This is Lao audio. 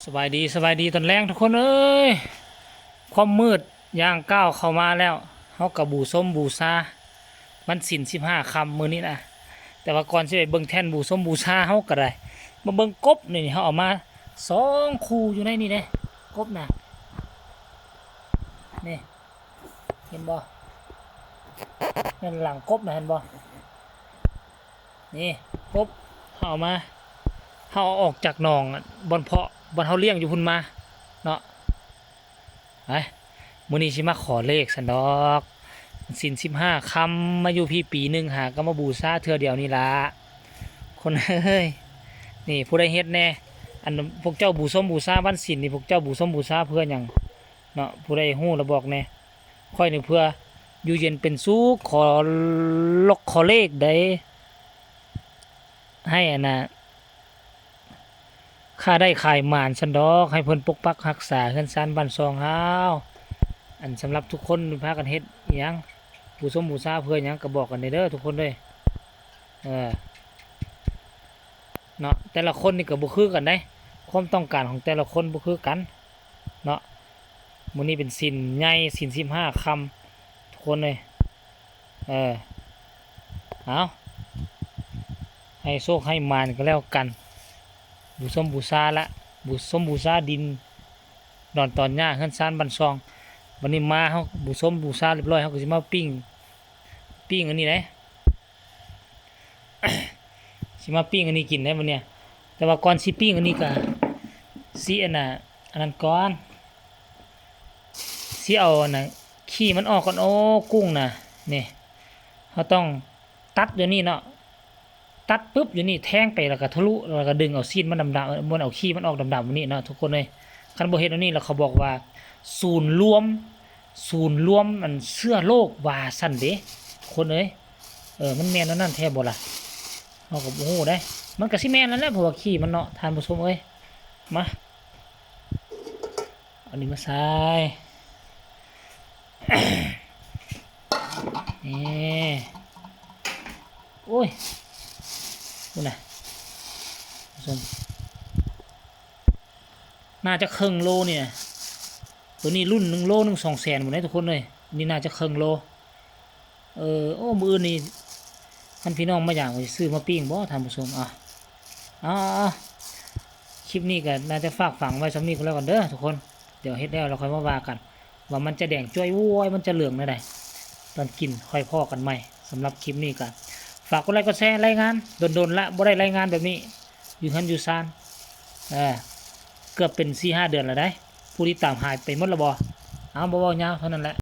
ສະບາຍດີ ສະບາຍດີຕອນແລງທຸກຄົນເອີຍ. ຄວາມມືດຍ່າງກ້າວເຂົ້າມາແລ້ວ, ເຮົາກໍບູຊົມບູຊາວັນສິນສິບຫ້າຄ່ຳມື້ນີ້ນະ. ແຕ່ວ່າກ່ອນຊິໄປເບິ່ງແທ່ນບູຊົມບູຊາ ເຮົາກໍໄດ້ມາເບິ່ງກົບນີ້. ເຮົາເອົາມາສອງຄູ່ຢູ່ໃນນີ້ເດ້ ກົບນະ. ນີ້ ເຫັນບໍ່? ນັ້ນຫຼັງກົບນະ ເຫັນບໍ່? ນີ້ ກົບ ເຮົາເອົາມາ ເຮົາເອົາອອກຈາກໜອງ ບ່ອນເພາະ ບ່ອນເຮົາລ້ຽງຢູ່ພຸ້ນມາເນາະ. ໄປ ມື້ນີ້ຊິມາຂໍເລກຊັ້ນດອກ. ສິນສິບຫ້າຄ່ຳ ມາຢູ່ພີ້ປີໜຶ່ງ ຫາກໍມາບູຊາເທື່ອດຽວນີ້ລະ ຄົນເອີຍ. ນີ້ ຜູ້ໃດເຮັດແດ່? ອັນພວກເຈົ້າບູຊົມບູຊາວັນສິນນີ້ ພວກເຈົ້າບູຊົມບູຊາເພື່ອຫຍັງເນາະ? ຜູ້ໃດຮູ້ລະບອກແດ່. ຂ້ອຍນີ້ເພື່ອຢູ່ເຢັນເປັນສຸກ ຂໍລົກຂໍເລກໃດ ໃຫ້ອັນນ່າ ຄ້າໄດ້ຂາຍໝານຊັ້ນດອກ, ໃຫ້ເພິ່ນປົກປັກຮັກສາເຮືອນຊານບ້ານຊ່ອງເຮົາ. ອັນສຳລັບທຸກຄົນພາກັນເຮັດອີ່ຫຍັງ ບູຊົມບູຊາເພື່ອຫຍັງ ກໍບອກກັນແດ່ເດີທຸກຄົນເດີ. ເອີ ເນາະ ແຕ່ລະຄົນນີ້ກໍບໍ່ຄືກັນເດ້, ຄວາມຕ້ອງການຂອງແຕ່ລະຄົນບໍ່ຄືກັນເນາະ. ມື້ນີ້ເປັນສິນໃຫຍ່ ສິນສິບຫ້າຄ່ຳ ທຸກຄົນເອີຍ. ເອີ ເອົາ ໃຫ້ໂຊກໃຫ້ໝານກໍແລ້ວກັນ, ບູຊົມບູຊາລະ ບູຊົມບູຊາດິນ ດອນຕອນຫຍ້າ ເຮືອນຊານບ້ານຊ່ອງ. ບັດນີ້ມາ ເຮົາບູຊົມບູຊາຮຽບຮ້ອຍ ເຮົາກໍຊິມາປີ້ງ ປີ້ງອັນນີ້ເດ້. ຊິມາປີ້ງອັນນີ້ກິນໄດ້ມື້ນີ້. ແຕ່ວ່າກ່ອນຊິປີ້ງອັນນີ້ກະຊິອັນນ່າ ອັນນັ້ນກ່ອນ ຊິເອົາອັນນ່າ ຂີ້ມັນອອກກ່ອນ. ໂອ້ ກຸ້ງນະ ນີ້ ເຮົາຕ້ອງຕັດຢູ່ນີ້ເນາະ, ຕັດປຶບຢູ່ນີ້ ແທງໄປ ແລ້ວກະທະລຸ ແລ້ວກະດຶງເອົາຊີ້ນມັນດຳໆ ເອີ ບໍ່ແມ່ນ ເອົາຂີ້ມັນອອກດຳໆນີ້ເນາະ ທຸກຄົນເອີຍ. ຄັນບໍ່ເຮັດອັນນີ້ແລ້ວ ເຂົາບອກວ່າສູນລວມ ສູນລວມອັນເຊື້ອໂລກວ່າຊັ້ນເດ້ ຄົນເອີຍ. ເອີ ມັນແມ່ນອັນນັ້ນແທ້ບໍ່ລະ? ເຮົາກໍບໍ່ຮູ້ເດ້, ມັນກໍຊິແມ່ນນັ້ນແຫຼະ ເພາະວ່າຂີ້ມັນເນາະ ທ່ານຜູ້ຊົມເອີຍ. ມາ ເອົານີ້ມາໃສ່ ນີ້ ໂອ້ຍ ພຸ້ນນະ ຜູ້ຊົມ. ໜ້າຈະເຄິ່ງໂລນີ້ນະ. ໂຕນີ້ລຸ້ນໜຶ່ງໂລໜຶ່ງສອງແສນພຸ້ນເດ້ທຸກຄົນເອີຍ. ນີ້ໜ້າຈະເຄິ່ງໂລ. ເອີ ໂອ້ ມື້ອື່ນນີ້ຄັນພີ່ນ້ອງມາຢາມກໍຊິຊື້ມາປີ້ງບໍທ່ານຜູ້ຊົມ. ອ່າ ອ່າ ຄລິບນີ້ກໍໜ້າຈະຝາກຝັງໄວ້ສ່ຳນີ້ກໍແລ້ວກັນເດີທຸກຄົນ. ດຽວເຮັດແລ້ວ ແລ້ວຄ່ອຍມາວ່າກັນ ວ່າມັນຈະແດງຈ້ວຍວວຍ ມັນຈະເຫຼືອງແນວໃດ ຕອນກິນຄ່ອຍພໍ້ກັນໃໝ່. ສຳລັບຄລິບນີ້ກໍຝາກກົດໄລກົດແຊ ລາຍງານ ດົນໆລະບໍ່ໄດ້ລາຍງານແບບນີ້ ຢູ່ເຮືອນຢູ່ຊານ ເອີ ເກືອບເປັນສີ່ຫ້າເດືອນແລ້ວໃດ໋. ຜູ້ຕິດຕາມຫາຍໄປໝົດແລ້ວບໍ? ເອົາ ບໍ່ເວົ້າຍາວ ເທົ່ານັ້ນແຫຼະ.